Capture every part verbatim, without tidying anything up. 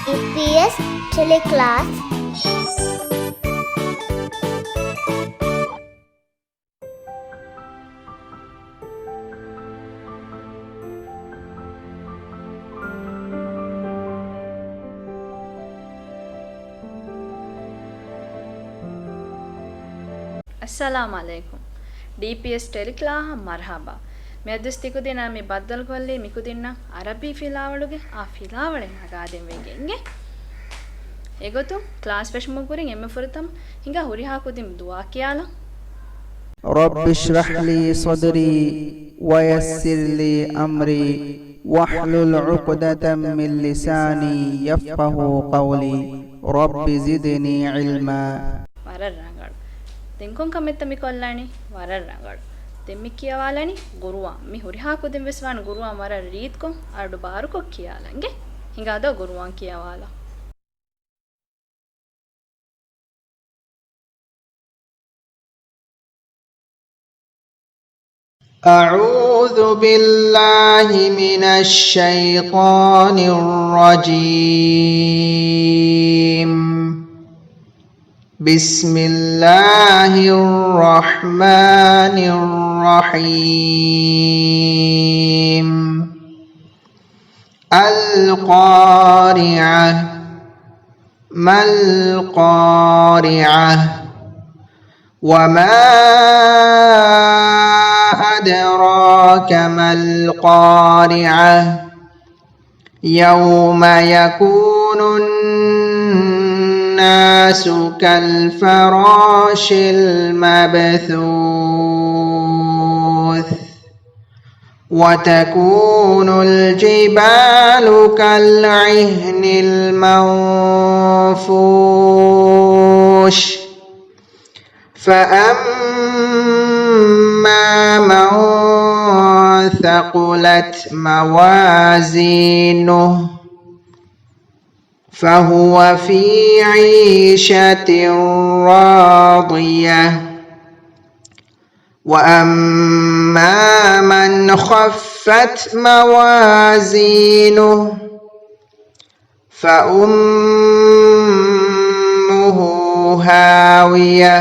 ޑީޕީއެސް ޓެލެކްލާސް. އައްސަލާމް ޢަލައިކުމް. ޑީޕީއެސް ޓެލެކްލާހަށް މަރުޙަބާ. މިއަދުވެސް ތިކުދިންނާ މި ބައްދަލުކޮށްލީ މިކުދިންނަށް ޢަރަބީ ފިލާވަޅުގެ އާ ފިލާވަޅެއް ނަގާދޭން ވެގެން އިނގޭ. އެގޮތުން ކްލާސް ފެށުމުގެ ކުރިން އެންމެ ފުރަތަމަ ހިނގާ ހުރިހާ ކުދިން ދުޢާ ކިޔާލަން. رب اشرح لي صدري ويسر لي أمري واحلل عقدة من لساني يفقهوا قولي رب زدني علما. ވަރަށް ރަނގަޅު. ދެން ކޮން ކަމެއްތަ މި ކޮށްލަނީ؟ ވަރަށް ރަނގަޅު. ދެން މި ކިޔަވާލަނީ ގުރުއާން. މި ހުރިހާ ކުދިން ވެސް ވާން ގުރުއާން ވަރަށް ރީތިކޮށް އަޑު ބާރުކޮށް ކިޔާލަން އިނގޭ. ހިނގާދޯ ގުރުއާން ކިޔަވާލަން. أعوذ بالله من الشيطان الرجيم. بسم الله الرحمن الرحيم. القارعة. ما القارعة؟ وما أدراك ما القارعة؟ يوم يكون الناس كالفراش المبثوث. وتكون الجبال كالعهن المنفوش. فأما من ثقلت موازينه فهو في عيشة راضية. وأما من خفت موازينه فأمه هاوية.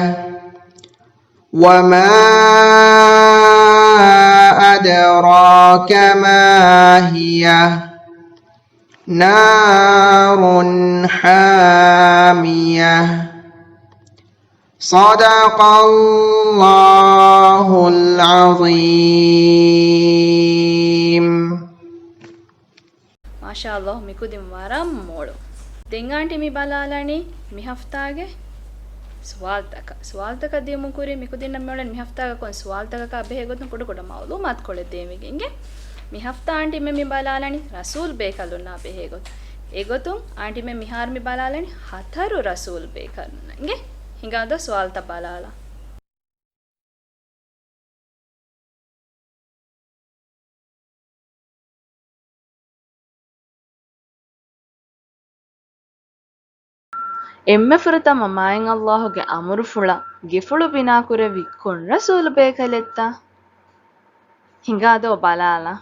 وما أدراك ما هي. نار حامية. صدق الله العظيم. މާޝާﷲ، މިކުދިން ވަރަށް މޮޅު. ދެން އާންޓީ މި ބަލާލަނީ މި ހަފްތާގެ ސުވާލުތަކަށް. ސުވާލުތަކަށް ދިޔުމުގެ ކުރިން މިކުދިންނަށް މިއުޅެނީ މި ހަފްތާގަ ކޮން ސުވާލުތަކަކާ ބެހޭ ގޮތުން ކުޑަކުޑަ މައުލޫމާތުކޮޅެއް ދޭން ވެގެން އިނގޭ. މި ހަފްތާ އާންޓީމެން މި ބަލާލަނީ ރަސޫލް ބޭކަލުންނާ ބެހޭ ގޮތުން. އެގޮތުން އާންޓީމެން މިހާރު މި ބަލާލަނީ ހަތަރު ރަސޫލް ބޭކަލުންނަށް އިނގޭ. ހިނގާދޯ ސުވާލުތައް ބަލާލަން. އެންމެ ފުރަތަމަ މާތް ﷲ ގެ އަމުރުފުޅަށް ގެފުޅު ބިނާކުރެއްވި ކޮން ރަސޫލު ބޭކަލެއްތަ؟ ހިނގާދޯ ބަލާލަ.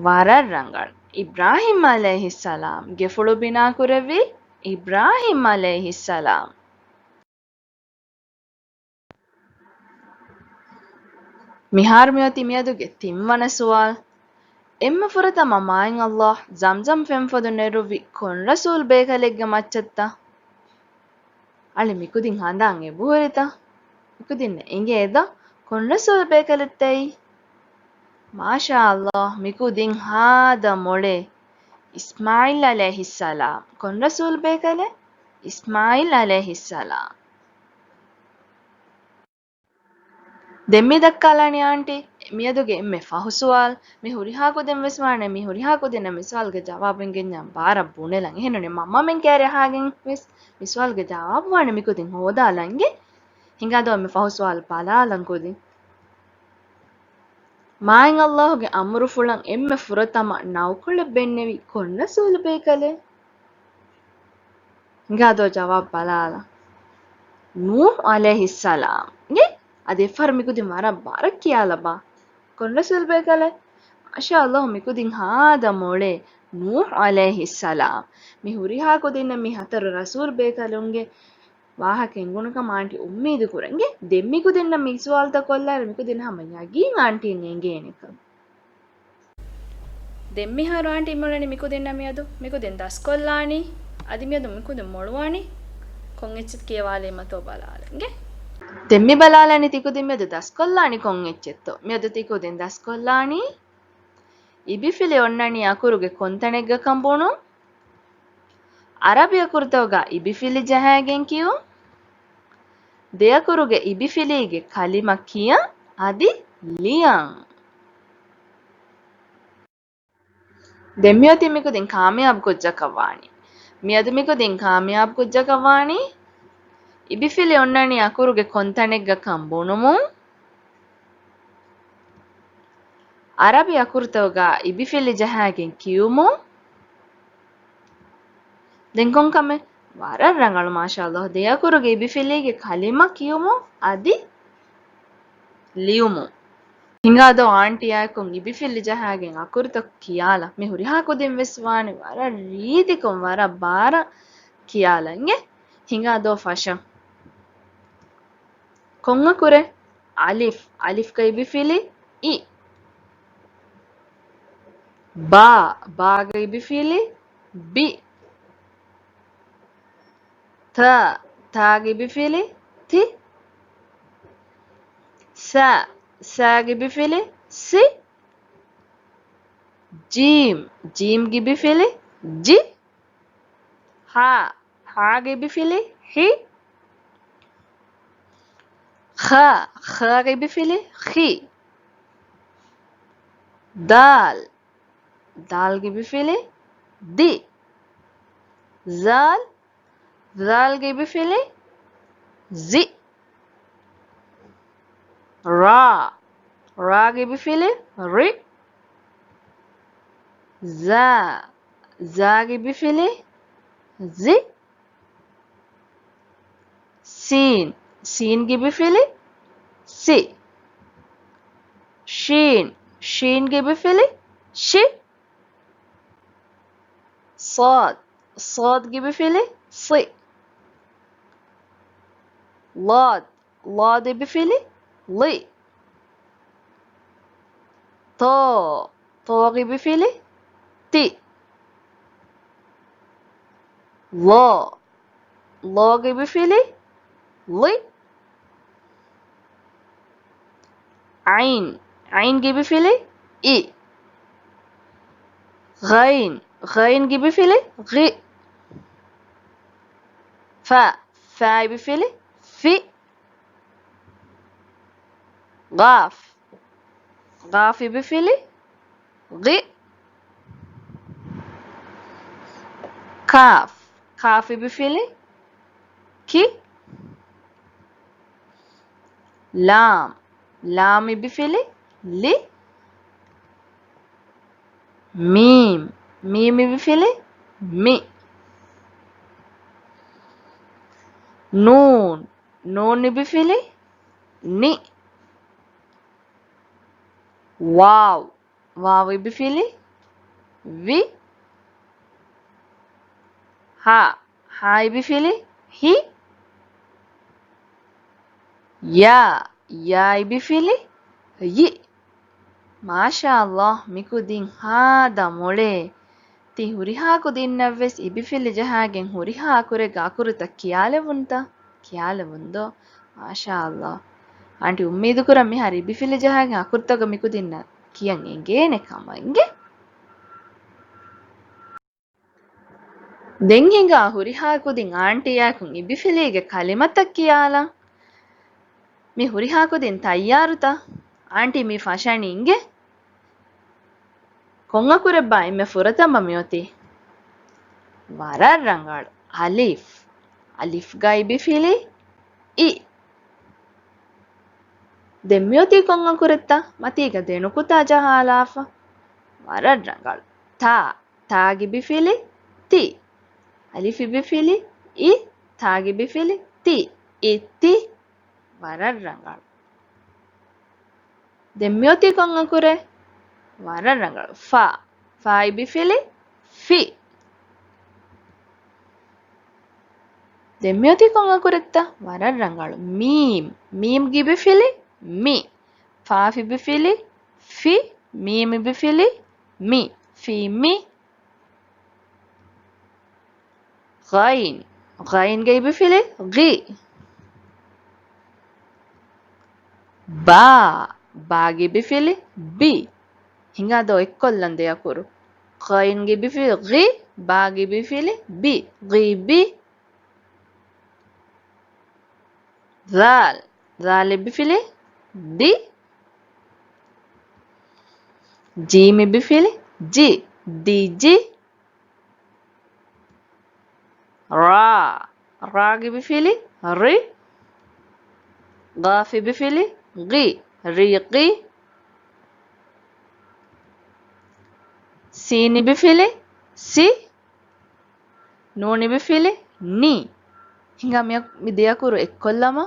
ވަރަށް ރަނގަޅު. އިބްރާހީމް ޢަލައިހިއްސަލާމް. ގެފުޅު ބިނާކުރެއްވީ އިބްރާހީމް ޢަލައިހިއްސަލާމް. މިހާރު މިއޮތީ މިއަދުގެ ތިންވަނަ ސުވާލު. އެންމެ ފުރަތަމަ މާތް ﷲ ޒަމްޒަމް ފެންފޮދު ނެރުއްވި ކޮން ރަސޫލް ބޭކަލެއްގެ މައްޗަށްތަ؟ އަޅެ މިކުދިން ހަނދާން އެބަހުރިތަ؟ މިކުދިންނަށް އެނގޭދަ ކޮން ރަސޫލް ބޭކަލެއްތައީ؟ މާޝާﷲ، މިކުދިން ހާދަ މޮޅޭ. އިސްމާޢީލް ޢަލައިހިއްސަލާމް. ކޮން ރަސޫލް ބޭކަލެއް؟ އިސްމާޢީލް ޢަލައިހިއްސަލާމް. ދެން މި ދައްކާލާނީ އާންޓީ، މިއަދުގެ އެންމެ ފަހު ސުވާލު. މި ހުރިހާ ކުދިން ވެސް ވާނެ، މި ހުރިހާ ކުދިންނަށް މި ސުވާލުގެ ޖަވާބު އެނގެންޏާ ބާރަށް ބުނެލަން. އެހެންނޫނީ މަންމަމެން ކައިރި އަހާގެން ވެސް މި ސުވާލުގެ ޖަވާބު ވާނެ މިކުދިން ހޯދާލަން އިނގޭ. ހިނގާދޯ އެންމެ ފަހު ސުވާލު ބަލާލަން ކުދިން. މާތް ﷲ ގެ އަމުރުފުޅަށް އެންމެ ފުރަތަމަ ނައުކޮޅެއް ބެންނެވީ ކޮން ރަސޫލު ބޭކަލެއް؟ ހިނގާދޯ ޖަވާބު ބަލާލަ. ނޫޙު ޢަލައިހިއްސަލާމް. އިނގޭ؟ އަދި އެއްފަހަރު މިކުދިން ވަރަށް ބާރަށް ކިޔާލަބާ. ކޮން ރަސޫލު ބޭކަލެއް؟ މާޝާﷲ، މިކުދިން ހާދަ މޮޅޭ. ނޫޙު ޢަލައިހިއްސަލާމް. މި ހުރިހާ ކުދިންނަށް މި ހަތަރު ރަސޫލް ބޭކަލުންގެ ވާހަކަ އެނގުނުކަމަށް އާންޓީ އުއްމީދު ކުރަން. ދެން މި ކުދިންނަށް މި ސުވާލުތައް ކޮށްލާއިރު މި ކުދިން ހަމަ ޔަގީން އާންޓީން އެނގޭނެކަން. ދެން މިހާރު އާންޓީ މޮޅަނީ މި ކުދިންނަށް މިއަދު މި ކުދިން ދަސްކޮށްލާނީ. އަދި މިއަދު މި ކުދިން މޮޅުވާނީ ކޮން އެއްޗެއް ކިޔަވާލީމަތޯ ބަލާލަން. ދެން މި ބަލާލަނީ ތި ކުދިން މިއަދު ދަސްކޮށްލާނީ ކޮން އެއްޗެއްތޯ. މިއަދު ތި ކުދިން ދަސްކޮށްލާނީ އިބިފިލި އޮންނަނީ އަކުރުގެ ކޮންތަނެއްގަކަން ބުނުން. ޢަރަބި އަކުރުތަކުގަ އިބިފިލި ޖަހައިގެން ކިޔުން. ދެ އަކުރުގެ އިބިފިލީގެ ކަލިމަ ކިޔަން އަދި ލިޔަން. ދެން މިއޮތީ މިކުދިން ކާމިޔާބު ކުއްޖަކަށް ވާނީ. މިއަދު މިކުދިން ކާމިޔާބު ކުއްޖަކަށް ވާނީ. އިބިފިލި އޮންނަނީ އަކުރުގެ ކޮންތަނެއްގަކަން ބުނުމުން. ޢަރަބި އަކުރުތަކުގަ އިބިފިލި ޖަހާގެން ކިޔުމުން. ދެން ކޮންކަމެއް؟ ވަރަށް ރަނގަޅު، މާޝާﷲ. ދެ އަކުރުގެ އިބިފިލީގެ ކަލިމަ ކިޔުމުން އަދި ލިޔުމުން. ހިނގާދޯ އާންޓީއާއެކު އިބިފިލި ޖަހާގެން އަކުރުތައް ކިޔާލަން. މި ހުރިހާ ކުދިން ވެސް ވާނެ ވަރަށް ރީތިކޮށް ވަރަށް ބާރަށް ކިޔާލަން. އެ ހިނގާދޯ ފަށަން. ކޮން އަކުރެއް؟ އަލިފް. އަލިފްގަ އިބިފިލި އި. ބާ. ބާގަ އިބިފިލި ބި. ތާ. ތާގަ އިބިފިލި ތި. ސާ. ސާގަ އިބިފިލި ސި. ޖީމް. ޖީމްގަ އިބިފިލި ޖި. ހާ. ހާގަ އިބިފިލި ހި. ޚާ. ޚާގަ އިބިފިލި ޚި. ދާލް. ދާލްގަ އިބިފިލި ދި. ޒާލް. ޒާލްގަ އިބިފިލި ޒި. ރާ. ރާގަ އިބިފިލި ރި. ޒާ. ޒާގަ އިބިފިލި ޒި. ސީން. ސީންގަ އިބިފިލި ސި. ޝީން. ޝީންގަ އިބިފިލި ޝި. ޞާދް. ޞާދްގަ އިބިފިލި ޞި. ޟާދް. ޟާދްގަ އިބިފިލި ޟި. ޠާ. ޠާގަ އިބިފިލި ޠި. ޡާ. ޡާގަ އިބިފިލި ޡި. ޢައިން. ޢައިންގަ އިބިފިލި އި. ޣައިން. ޣައިންގަ އިބިފިލި ޣި. ފާ. ފާ އިބިފިލި ފި. ޤާފް. ޤާފް އިބިފިލި ގި. ކާފް. ކާފް އިބިފިލި ކި. ލާމް. ލާމް އިބިފިލި ލި. މީމް. މީމް އިބިފިލި މި. ނޫން. ނޫން އިބިފިލި ނި. ވާވް. ވާވް އިބިފިލި ވި. ހާ. ހާ އިބިފިލި ހި. ޔާ. ޔާ އިބިފިލި ޔި. މާޝާﷲ، މިކުދިން ހާދަ މޮޅޭ. ތި ހުރިހާ ކުދިންނަށްވެސް އިބިފިލި ޖަހާގެން ހުރިހާ އަކުރެއްގެ އަކުރުތައް ކިޔާލެވުންތަ؟ ކިޔާލެވުންދޯ؟ މާޝާﷲ. އާންޓީ އުއްމީދުކުރަން މިހާރު އިބިފިލި ޖަހާގެން އަކުރުތަކަށް މިކުދިންނަށް ކިޔަން އެނގޭނެ ކަމަށް އިނގޭ. ދެން ހިނގާ ހުރިހާ ކުދިން އާންޓީއާއެކު އިބިފިލީގެ ކަލިމަތައް ކިޔާލަން. މި ހުރިހާ ކުދިން ތައްޔާރުތަ؟ އާންޓީ މި ފަށަނީ އިނގޭ. ކޮން އަކުރެއްބާ އެންމެ ފުރަތަމަ މިއޮތީ؟ ވަރަށް ރަނގަޅު. އަލިފް. އަލިފްގަ އިބިފިލި އި. ދެން މިއޮތީ ކޮން އަކުރެއްތަ؟ މަތީގަ ދެނުކުތާ ޖަހާލާފަ. ވަރަށް ރަނގަޅު. ތާ. ތާގަ އިބިފިލި ތި. އަލިފް އިބިފިލި އި. ތާގަ އިބިފިލި ތި. އިތި. ވަރަށް ރަނގަޅު. ދެން މިއޮތީ ކޮން އަކުރެއް؟ ވަރަށް ރަނގަޅު. ފާ. ފާ އިބިފިލި ފި. ދެން މިއޮތީ ކޮން އަކުރެއްތަ؟ ވަރަށް ރަނގަޅު. މީމް. މީމްގެ އިބިފިލި މި. ފާ އިބިފިލި ފި. މީމް އިބިފިލި މި. ފި މި. ޣައިން. ޣައިންގެ އިބިފިލި ޣި. ބާ. ބާގެ އިބިފިލި ބި. ހިނގާ ދޯ އެއްކޮށްލަން ދެ އަކުރު. ޣައިންގެ އިބިފިލި ޣި. ބާގެ އިބިފިލި ބި. ޣި ބި. ޛާލް. ޛާލް އިބިފިލި ދި. ޖީމް އިބިފިލި ޖި. ދި ޖި. ރާ. ރާގެ އިބިފިލި ރި. ޤާފް އިބިފިލި ޤި. ރި ޤި. ސީން އިބިފިލި ސި. ނޫން އިބިފިލި ނި. ހިނގާ މި ދެ އަކުރު އެއްކޮށްލަމާ.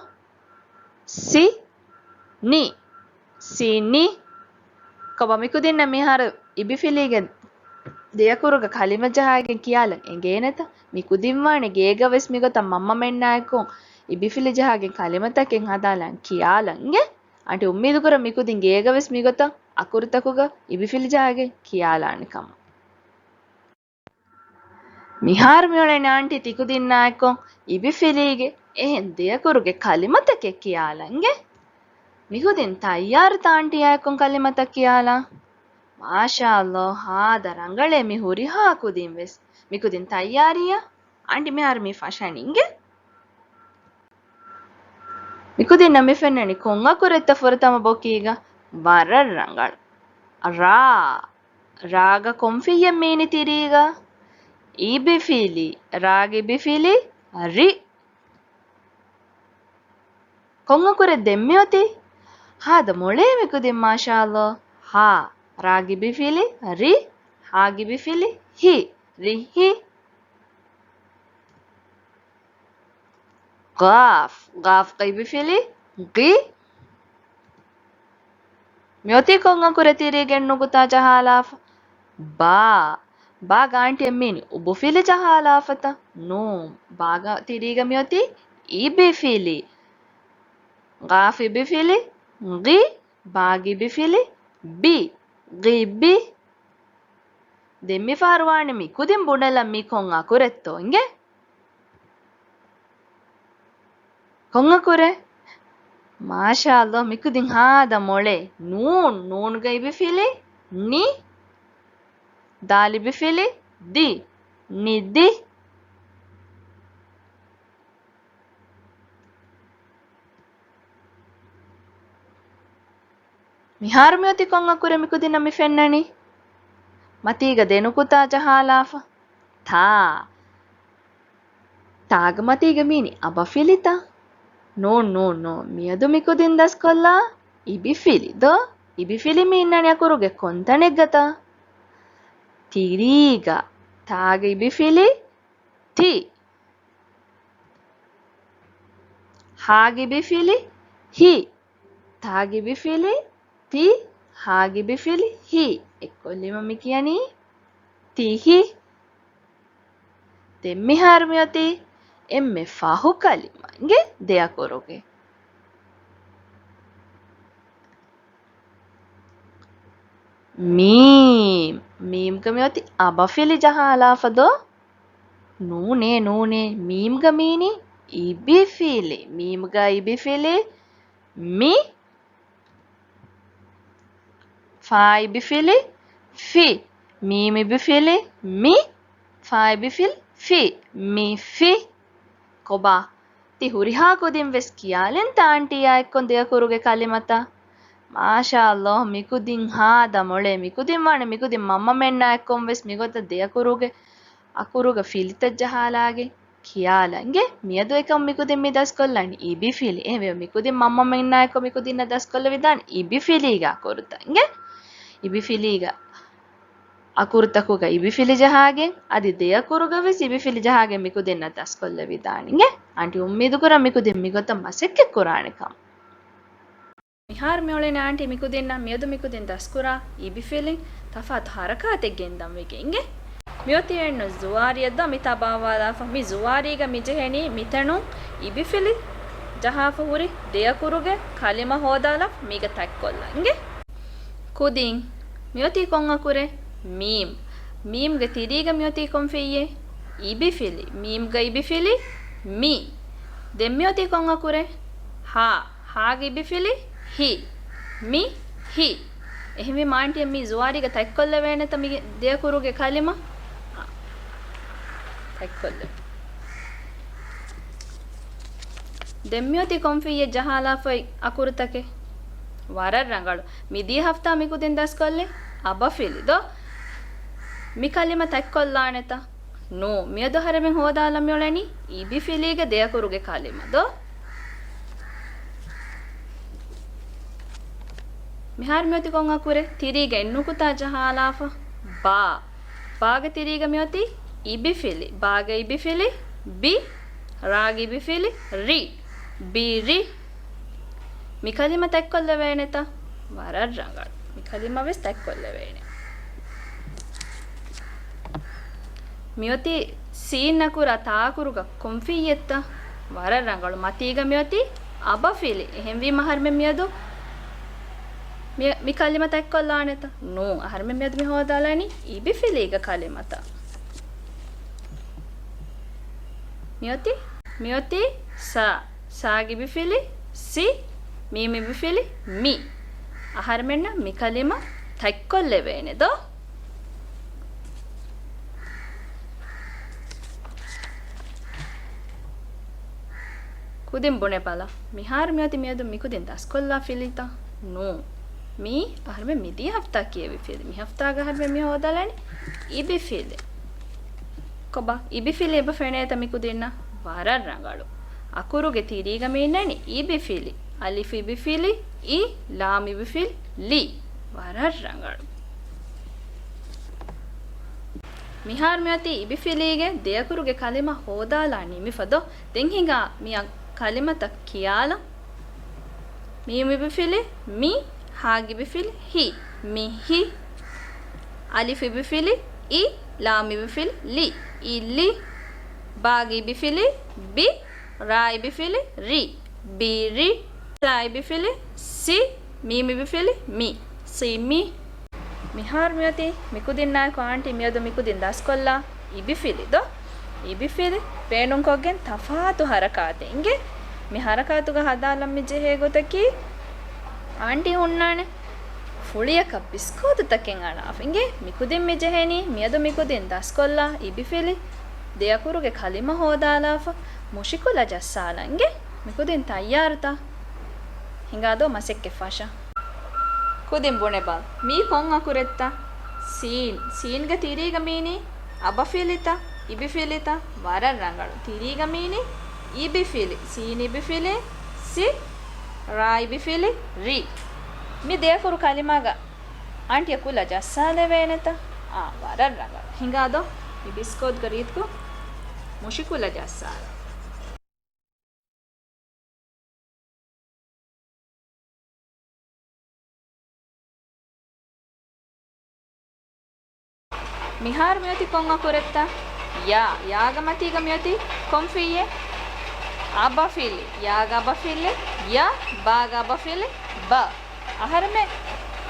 ސި ނި. ސި ނި. ކޮބާ މިކުދިންނަށް މިހާރު އިބިފިލީގެ ދެ އަކުރުގަ ކަލިމަ ޖަހާގެން ކިޔާލަން އެނގޭނެތަ؟ މިކުދިން ވާނެ ގޭގަ ވެސް މިގޮތަށް މަންމަމެންނާ އެކު އިބިފިލި ޖަހާގެން ކަލިމަތަކެއް ހަދާލަން ކިޔާލަން އިނގޭ. އަންޓި އުއްމީދު ކުރަން މިކުދިން ގޭގަ ވެސް މިގޮތަށް އަކުރުތަކުގަ އިބިފިލި ޖަހާގެން ކިޔާލާނެ ކަމަށް. މިހާރު މިއުޅެނީ އާންޓީ ތިކުދިންނާއެކު އިބިފިލީގެ އެހެން ދެ އަކުރުގެ ކަލިމަތަކެއް ކިޔާލަން އިނގޭ. މިކުދިން ތައްޔާރުތަ އާންޓީއާއެކު ކަލިމަތައް ކިޔާލާން؟ މާޝާﷲ، ހާދަ ރަނގަޅޭ މި ހުރިހާ ކުދިން ވެސް. މިކުދިން ތައްޔާރީއަ؟ އާންޓީ މިހާރު މި ފަށަނީ އިނގޭ. މިކުދިންނަށް މި ފެންނަނީ ކޮން އަކުރެއްތަ ފުރަތަމަ ބޮކީގަ؟ ވަރަށް ރަނގަޅު. ރާ. ރާގަ ކޮން ފިއްޔެއް މީނީ ތިރީގަ؟ އިބިފިލި. ރާގެ އިބިފިލި ރި. ކޮން އަކުރެއް ދެން މިއޮތީ؟ ހާދަ މޮޅޭ މިކުދިން މާޝާﷲ. ހާ. ރާގެ އިބިފިލި ރި. ހާގެ އިބިފިލި ހި. ރިހި. ޤާފް. ޤާފްގަ އިބިފިލި ޤި. މިއޮތީ ކޮން އަކުރެއް ތިރީގެން ނުކުތާ ޖަހާލާފަ؟ ބާ. ބާގަ އާންޓީ އެ މީނީ އުބުފިލި ޖަހާލާފަތަ؟ ނޫން. ބާގަ ތިރީގަ މިއޮތީ އިބިފިލި. ޤާފް އިބިފިލި ޤި. ބާގެ އިބިފިލި ބި. ޣިބި. ދެން މިފަހަރު ވާނެ މިކުދިން ބުނެލަން މީ ކޮން އަކުރެއްތޯ އިނގޭ؟ ކޮން އަކުރެއް؟ މާޝާﷲ، މިކުދިން ހާދަ މޮޅޭ. ނޫން. ނޫންގަ އިބިފިލި ނި. ދާލި އިބިފިލި ދި. ނިދި. މިހާރު މިއޮތީ ކޮން އަކުރެއް މިކުދިންނަށް މި ފެންނަނީ؟ މަތީގަ ދެ ނުކުތާ ޖަހާލާފަ. ތާ. ތާގަ މަތީގަ މީނީ އަބަފިލިތަ؟ ނޫން، ނޫން، ނޫން. މިއަދު މިކުދިން ދަސްކޮށްލާ އިބިފިލި ދޯ؟ އިބިފިލި މި އިންނަނީ އަކުރުގެ ކޮންތަނެއްގަތަ؟ ތިރީގަ. ތާގަ އިބިފިލި ތި. ހާގެ އިބިފިލި ހި. ތާގެ އިބިފިލި ތި. ހާގެ އިބިފިލި ހި. އެއްކޮށްލީމަ މި ކިޔަނީ ތިހި. ދެން މިހާރު މިއޮތީ އެންމެ ފަހު ކަލިމަ އިނގޭ ދެ އަކުރުގެ. މީމް. މީމްގަ މިއޮތީ އަބަފިލި ޖަހާލާފަ ދޯ؟ ނޫނޭ، ނޫނޭ. މީމްގަ މީނީ އިބިފިލި. މީމްގަ އިބިފިލި މި. ފާ އިބިފިލި ފި. މީމް އިބިފިލި މި. ފާ އިބިފިލި ފި. މިފި. ކޮބާ؟ ތި ހުރިހާ ކުދިން ވެސް ކިޔާލިންތަ އާންޓީއާ އެއްކޮށް ދެ އަކުރުގެ ކަލިމަތައް؟ މާޝާﷲ، މިކުދިން ހާދަ މޮޅޭ. މިކުދިން ވާނެ މިކުދިން މަންމަމެންނާ އެއްކޮށް ވެސް މިގޮތަށް ދެ އަކުރުގެ، އަކުރުގަ ފިލިތައް ޖަހާލާގެން ކިޔާލަން އިނގޭ. މިއަދު އެކަމް މިކުދިން މި ދަސްކޮށްލަނީ އިބިފިލި. އެހެންވެ، މިކުދިން މަންމަމެންނާ އެއްކޮށް މިކުދިންނަށް ދަސްކޮށްލެވިދާނެ އިބިފިލީގެ އަކުރުތައް އިނގޭ. އިބިފިލީގެ އަކުރުތަކުގަ އިބިފިލި ޖަހާގެން، އަދި ދެ އަކުރުގަ ވެސް އިބިފިލި ޖަހާގެން މިކުދިންނަށް ދަސްކޮށްލެވިދާނެ އިނގޭ. އާންޓީ އުއްމީދު ކުރަން މިކުދިން މިގޮތަށް މަސައްކަތް ކުރާނެ ކަމަށް. މިހާރު މިއުޅެނީ އާންޓީ މިކުދިންނަށް މިއަދު މިކުދިން ދަސްކުރާ އިބިފިލިން ތަފާތު ހަރަކާތެއް ގެންދަން ވެގެން އިނގޭ. މިއޮތީ އެންނު ޒުވާރިއެއް ދޯ މި ތަބާވާލާފަ. މި ޒުވާރީގަ މި ޖެހެނީ މިތަނުން އިބިފިލި ޖަހާފަ ހުރި ދެއަކުރުގެ ކަލިމަ ހޯދާލާފަ މީގަ ތަތްކޮށްލަން. އިނގޭ. ކުދިން. މިއޮތީ ކޮން އަކުރެއް؟ މީމް. މީމްގެ ތިރީގަ މިއޮތީ ކޮން ފިއްޔެއް؟ އިބިފިލި. މީމްގަ އިބިފިލި މި. ދެން މިއޮތީ ކޮން އަކުރެއް؟ ހާ. ހާގަ އިބިފިލި ހި. މި ހި. އެހެންވީމަ އާންޓީ މި ޒުވާރީގަ ތަތްކޮށްލެވޭނެތަ މި ދެއަކުރުގެ ކަލިމަ؟ އާ. ތަތްކޮށްލެވޭ. ދެން މިއޮތީ ކޮން ފިއްޔެއް ޖަހާލާފައި އަކުރުތަކެއް؟ ވަރަށް ރަނގަޅު. މިދިޔަ ހަފްތާ މިކުދިން ދަސްކޮށްލި އަބަފިލި ދޯ؟ މި ކަލިމަ ތަތްކޮށްލާނެތަ؟ ނޫ. މިއަދު އަހަރެމެން ހޯދާލަން މިއުޅެނީ އިބިފިލީގެ ދެއަކުރުގެ ކަލިމަ ދޯ؟ މިހާރު މިއޮތީ ކޮން އަކުރެއް؟ ތިރީގަ އެއްނުކުތާ ޖަހާލާފަ. ބާ. ބާގެ ތިރީގަ މިއޮތީ އިބިފިލި. ބާގަ އިބިފިލި ބި. ރާގަ އިބިފިލި ރި. ބިރި. މި ކަލިމަ ތަތްކޮށްލެވޭނެތަ؟ ވަރަށް ރަނގަޅު. މި ކަލިމަ ވެސް ތަތްކޮށްލެވޭނެ. މިއޮތީ ސީން އަކުރާ ތާ އަކުރުގަ ކޮން ފިއްޔެއްތަ؟ ވަރަށް ރަނގަޅު. މަތީގަ މިއޮތީ އަބަފިލި. އެހެންވީމަ އަހަރުމެން މިއަދު މި، މި ކަލިމަ ތަތްކޮށްލާނެތަ؟ ނޫން. އަހަރުމެން މިއަދު މި ހޯދާލަނީ އިބިފިލީގެ ކަލިމަތައް. މިއޮތީ، މިއޮތީ ސާ. ސާގެ އިބިފިލި ސި. މީމް އިބިފިލި މި. އަހަރުމެންނަށް މި ކަލިމަ ތަތްކޮށްލެވޭނެ ދޯ؟ ކުދިން ބުނެބަލަ. މިހާރު މިއޮތީ މިއަދު މިކުދިން ދަސްކޮށްލާ ފިލިތައް؟ ނޫން. މީ އަހަރުމެން މިދިޔަ ހަފްތާ ކިޔެވި ފިލި. މި ހަފްތާގަ އަހަރުމެން މި ހޯދާލަނީ އިބިފިލި. ކޮބާ؟ އިބިފިލި އެބަ ފެނޭތަ މިކުދިންނަށް؟ ވަރަށް ރަނގަޅު. އަކުރުގެ ތިރީގަ މި އިންނަނީ އިބިފިލި. އަލިފް އިބިފިލި އި، ލާމް އިބިފިލި ލި. ވަރަށް ރަނގަޅު. މިހާރު މިއޮތީ އިބިފިލީގެ ދެއަކުރުގެ ކަލިމަ ހޯދާލާ ނިމިފަ ދޯ؟ ދެން ހިނގާ މި ކަލިމަތައް ކިޔާލަން. މީމް އިބިފިލި މި، ހާގެ އިބިފިލި ހި، މިހި. އަލިފް އިބިފިލި އި، ލާމް އިބިފިލި ލި، އިލި. ބާގެ އިބިފިލި ބި، ރާ އިބިފިލި ރި، ބިރި. ސާ އިބިފިލި ސި، މީމް އިބިފިލި މި، ސިމި. މިހާރު މިއޮތީ މިކުދިންނާއެކު އާންޓީ މިއަދު މިކުދިން ދަސްކޮށްލާ އިބިފިލި ދޯ؟ އިބިފިލި ބޭނުންކޮށްގެން ތަފާތު ހަރަކާތެއް އިނގޭ. މި ހަރަކާތުގަ ހަދާލަން މި ޖެހޭ ގޮތަކީ އާންޓީ ހުންނާނެ ފުޅިއަކަށް ބިސްކޯދުތަކެއް އަޅާފަ އިނގޭ. މިކުދިން މި ޖެހެނީ މިއަދު މިކުދިން ދަސްކޮށްލާ އިބިފިލި ދެއަކުރުގެ ކަލިމަ ހޯދާލާފަ މުށިކުލަ ޖައްސާލަން އިނގޭ. މިކުދިން ތައްޔާރުތަ؟ ހިނގާދޯ މަސައްކަތް ފަށަން. ކުދިން ބުނެބަލަ. މީ ކޮން އަކުރެއްތަ؟ ސީން. ސީންގެ ތިރީގަ މީނީ އަބަފިލިތަ؟ އިބިފިލިތަ؟ ވަރަށް ރަނގަޅު. ތިރީގަ މީނީ އިބިފިލި. ސީން އިބިފިލި ސި، ރާ އިބިފިލި ރި. މި ދެއަކުރު ކަލިމާގަ އާންޓިއަށް ކުލަ ޖައްސާލެވޭނެތަ؟ އާ، ވަރަށް ރަނގަޅު. ހިނގާދޯ މި ބިސްކޯދުގަ ރީތިކޮށް މުށިކުލަ ޖައްސާލަން. މިހާރު މިއޮތީ ކޮން އަކުރެއްތަ؟ ޔާ. ޔާގަ މަތީގަ މިއޮތީ ކޮން ފިއްޔެއް؟ އަބަފިލި. ޔާގަ އަބަފިލި ޔަ، ބާގަ އަބަފިލި ބަ. އަހަރެމެން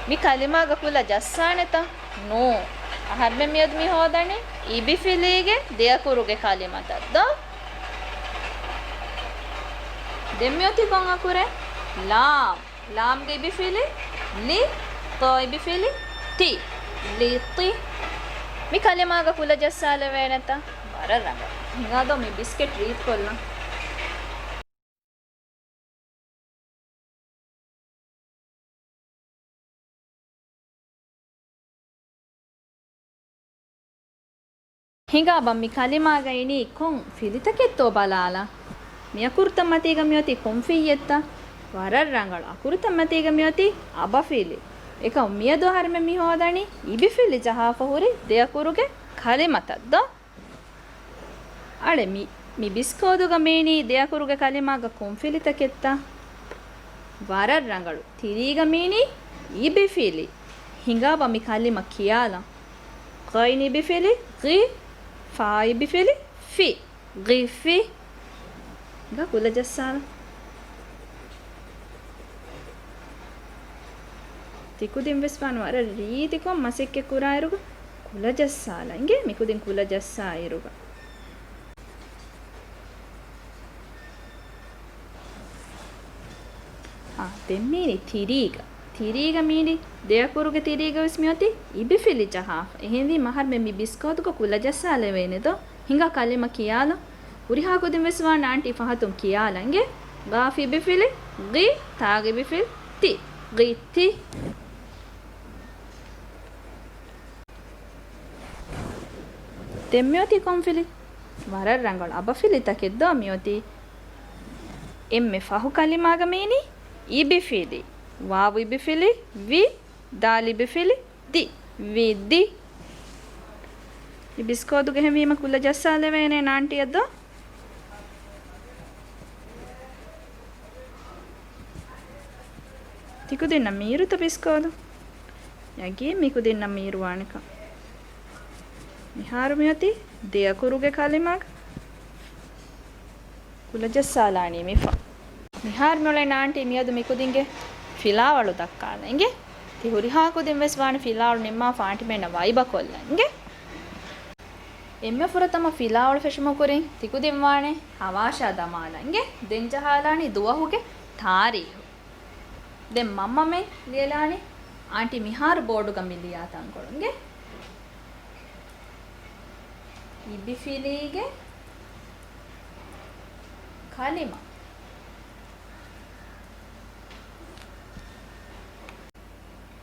މި ކަލިމާގަ ކުލަ ޖައްސާނެތަ؟ ނޫ. އަހަރެމެން މިއަދު މި ހޯދަނީ އިބިފިލީގެ ދެއަކުރުގެ ކަލިމަތައް ދޯ؟ ދެން މިއޮތީ ކޮން އަކުރެއް؟ ލާމް. ލާމްގެ އިބިފިލި ލި، ޠާ އިބިފިލި ތި، ލިޠި. މި ކަލިމާގަ ކުލަ ޖައްސާލެވޭނެތަ؟ ވަރަށް ރަނގަޅު. ހިނގާދޯ މި ބިސްކެޓް ރީތިކޮށްލަން. ހިނގާބަ މި ކަލިމާގަ އިނީ ކޮން ފިލިތަކެއްތޯ ބަލާލަ. މި އަކުރުތައް މަތީގަ މިއޮތީ ކޮން ފިއްޔެއްތަ؟ ވަރަށް ރަނގަޅު. އަކުރުތައް މަތީގަ މިއޮތީ އަބަފިލި. އެކަމު މިއަދު އަހަރެމެން މި ހޯދަނީ އިބިފިލި ޖަހާފަ ހުރި ދެއަކުރުގެ ކަލިމަތައް ދޯ؟ އަޅެ މި، މި ބިސްކޯދުގަ މީނީ ދެއަކުރުގެ ކަލިމާގަ ކޮން ފިލިތަކެއްތަ؟ ވަރަށް ރަނގަޅު. ތިރީގަ މީނީ އިބިފިލި. ހިނގާބަ މި ކަލިމަ ކިޔާލަން. ޣައިން އިބިފިލި ޣި، ފާ އިބިފިލި ފި. ޣިފި. ގ ކުލަޖައްސާލަ. ތިކުދިން ވެސް ވާން ވަރަށް ރީތިކޮށް މަސައްކަތް ކުރާއިރުގަ ކުލަޖައްސާލަ. އިނގޭ މިކުދިން ކުލަޖައްސާއިރުގަ. އާ، ދެން މީނީ ތިރީގަ. ތިރީގަ މީނީ ދެ އަކުރުގެ ތިރީގަ ވެސް މިއޮތީ އިބިފިލި ޖަހާފަ. އެހެންވީމަ އަހަރުމެން މި ބިސްކޯދުގަ ކުލަޖައްސާލެވޭނެ ދޯ؟ ހިނގާ ކަލިމަ ކިޔާލަ. ހުރިހާ ކުދިން ވެސް ވާން އާންޓީ ފަހަތުން ކިޔާލަ. އިނގޭ؟ ގާފި އިބިފިލި ޣި، ތާގެ އިބިފިލި ތި. ޣިތި. ދެން މިއޮތީ ކޮން ފިލި؟ ވަރަށް ރަނގަޅު އަބަފިލިތަކެއް ދޯ މިއޮތީ؟ އެންމެ ފަހު ކަލިމާގަ މީނީ އިބިފިލި. ވާވު އިބިފިލި ވި، ދާލި އިބިފިލި ދި. ވިދި. މި ބިސްކޯދުގަ އެހެންވީމަ ކުލަ ޖައްސާލެވޭނެ ނާންޓީއަށް ދޯ؟ ތިކުދިންނަށް މީރުތަ ބިސްކޯދު؟ ޔަގީން މިކުދިންނަށް މީރުވާނެކަން. މިހާރު މިއޮތީ ދެ އަކުރުގެ ކަލިމާގަ ކުލަ ޖައްސާލާނީ މިފަ. މިހާރު މިއުޅޭ ނާންޓީ މިއަދު މިކުދިންގެ ފިލާވަޅު ދައްކާލަން އިނގޭ. ތި ހުރިހާ ކުދިން ވެސް ވާނެ ފިލާވަޅު ނިންމާފަ އާންޓިމެންނަށް ވައިބަކޮށްލަން އިނގޭ. އެންމެ ފުރަތަމަ ފިލާވަޅު ފެށުމުގެ ކުރިން ތިކުދިން ވާނެ ހަވާށާ ދަމާލަން އިނގޭ. ދެން ޖަހާލާނީ ދުވަހުގެ ތާރީހު. ދެން މަންމަމެން ލިޔެލާނީ އާންޓީ މިހާރު ބޯޑުގަ މި ލިޔާ ތަންކޮޅު އިނގޭ. އިބިފިލީގެ ކަލިމަ.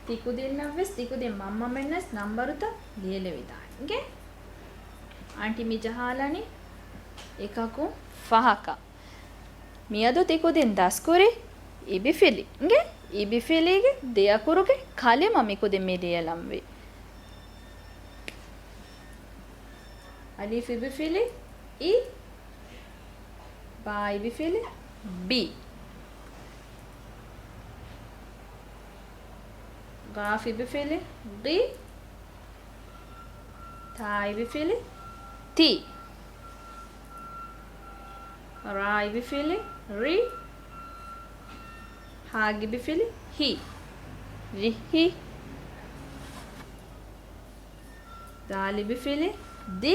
ތިކުދިންނަށްވެސް ތިކުދިން މަންމަމެންނަށް ނަންބަރުތައް ލިޔެލެވިދާނެ އިނގޭ. އާންޓީ މި ޖަހާލަނީ އެކަކުން ފަހަކަށް. މިއަދު ތިކުދިން ދަސްކުރީ އިބިފިލި އިނގޭ. އިބިފިލީގެ ދެ އަކުރުގެ ކަލިމަ މިކުދިން މި ލިޔެލަންވީ. އަލިފް އިބިފިލި އި، ބާ އިބިފިލި ބި، ގާފް އިބިފިލި ގި، ތާ އިބިފިލި ތި، ރާ އިބިފިލި ރި، ހާ އިބިފިލި ހި، ރިހި. ދާލި އިބިފިލި ދި،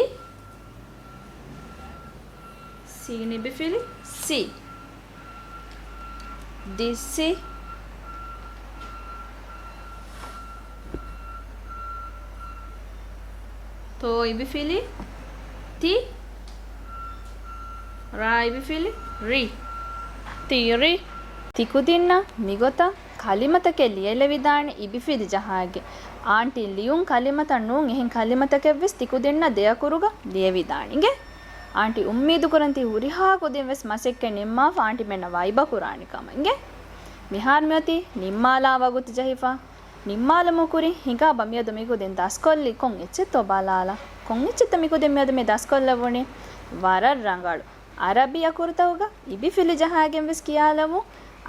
ސީން އިބިފިލި ސި، ދިސި. ތޯ އިބިފިލި ތި، ރާ އިބިފިލި ރި، ތިރި. ތިކުދިންނަށް މިގޮތަށް ކަލިމަތަކެއް ލިޔެލެވިދާނެ އިބިފިލި ޖަހާގެ. އާންޓީ ލިޔުން ކަލިމަތައް ނޫން އެހެން ކަލިމަތަކެއްވެސް ތިކުދިންނަށް ދެ އަކުރުގަ ލިޔެވިދާނެ އިނގޭ. އާންޓީ އުއްމީދު ކުރަން ތި ހުރިހާ ކުދިން ވެސް މަސައްކަތް ނިންމާފަ އާންޓިމެންނަށް ވައިބަ ކުރާނެ ކަމަށް އިނގޭ. މިހާރު މިއޮތީ ނިންމާލާ ވަގުތު ޖެހިފަ. ނިންމާލުމުގެ ކުރިން ހިނގާބަ މިއަދު މިކުދިން ދަސްކޮށްލީ ކޮން އެއްޗެއްތޯ ބަލާލަ. ކޮން އެއްޗެއްތޯ މިކުދިން މިއަދު މި ދަސްކޮށްލެވުނީ؟ ވަރަށް ރަނގަޅު. އަރަބި އަކުރުތަކުގަ އިބިފިލި ޖަހާގެން ވެސް ކިޔާލަވު.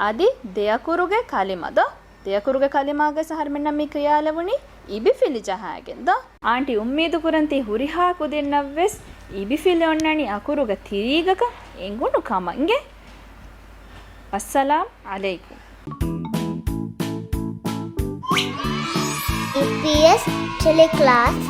އަދި ދެ އަކުރުގެ ކަލިމަ ދޯ؟ ދެ އަކުރުގެ ކަލިމާގަ އަހަރުމެންނަށް މި ކިޔާލެވުނީ އިބިފިލި ޖަހާގެން ދޯ؟ އާންޓީ އުއްމީދު ކުރަން ތި ހުރިހާ ކުދިންނަށްވެސް އިބިފިލި އޮންނަނީ އަކުރުގަ ތިރީގަކަށް އެނގުނު ކަމަށް އިނގޭ. ވައްސަލާމް ޢަލައިކުމް. އީޕީއެސް ޓެލެކްލާސް.